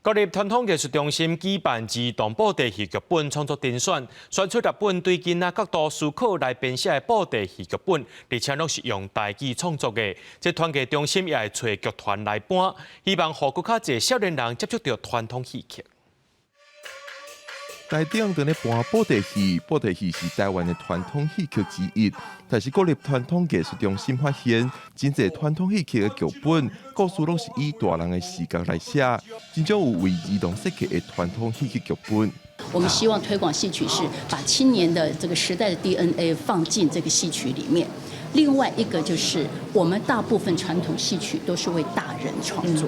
國立傳統藝術中心舉辦兒童布袋戲劇本創作甄選，選出六本對囡仔角度思考來編寫的布袋戲劇本，而且攏是用台語創作的。這傳藝中心也會揣劇團來搬，希望予閣較濟少年人接觸著傳統戲曲。台頂佇咧搬布袋戲，布袋戲是台灣的傳統戲曲之一。但是國立傳統藝術中心發現，真濟傳統戲曲的劇本故事攏是以大人的視角來寫，真少有為兒童設計的傳統戲曲劇本。我們希望推廣戲曲，是把青年的這個時代的 DNA 放進這個戲曲裡面。另外一個就是，我們大部分傳統戲曲都是為大人創作，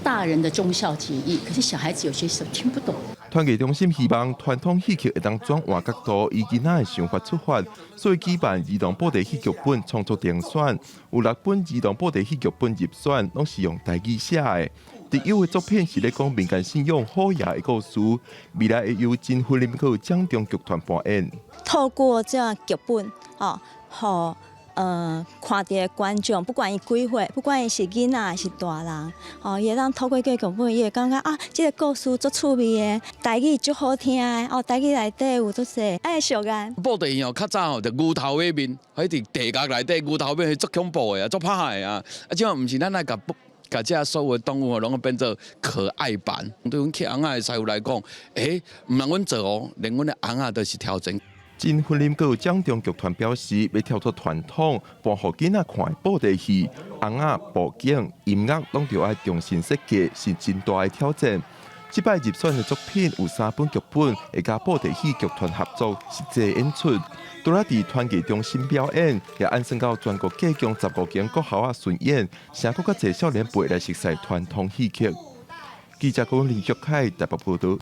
大人的忠孝節義，可是小孩子有些時候聽不懂。傳藝中心希望傳統戲曲會當轉換角度，以囡仔的想法出發，所以舉辦兒童布袋戲劇本創作遴選，有六本兒童布袋戲劇本入選，攏是用台語寫的。特有的作品是咧講民間信仰虎爺的故事，未來會由真分林閣掌中劇團搬演。透過這樣劇本，哦，予看著的觀眾，不管伊幾歲，不管伊是囡仔還是大人，哦，伊會當透過這個劇本，伊會感覺啊，這個故事足趣味的，台語足好聽的，哦，台語內底有足濟愛俗諺。布袋戲哦，較早吼就牛頭馬面，彼佇地獄內底牛頭馬面足恐怖的啊，足歹的啊。啊，這馬毋是咱愛共共這所有的動物攏變做可愛版。對阮刻尪仔的師傅來講，欸，毋但阮做哦，連阮的尪仔都是挑戰。真分林閣掌中劇團表示，欲跳脫傳統，搬予囡仔看的布袋戲，尪仔、布景、音樂攏著愛重新設計，是真大的挑戰。這擺入選的作品有三本劇本，會佮布袋戲劇團合作實際演出。除了佇傳藝中心表演，也按算到全國各共15間國校仔巡演，請閣較濟少年輩來熟悉傳統戲曲。記者郭林玉凱台北報導。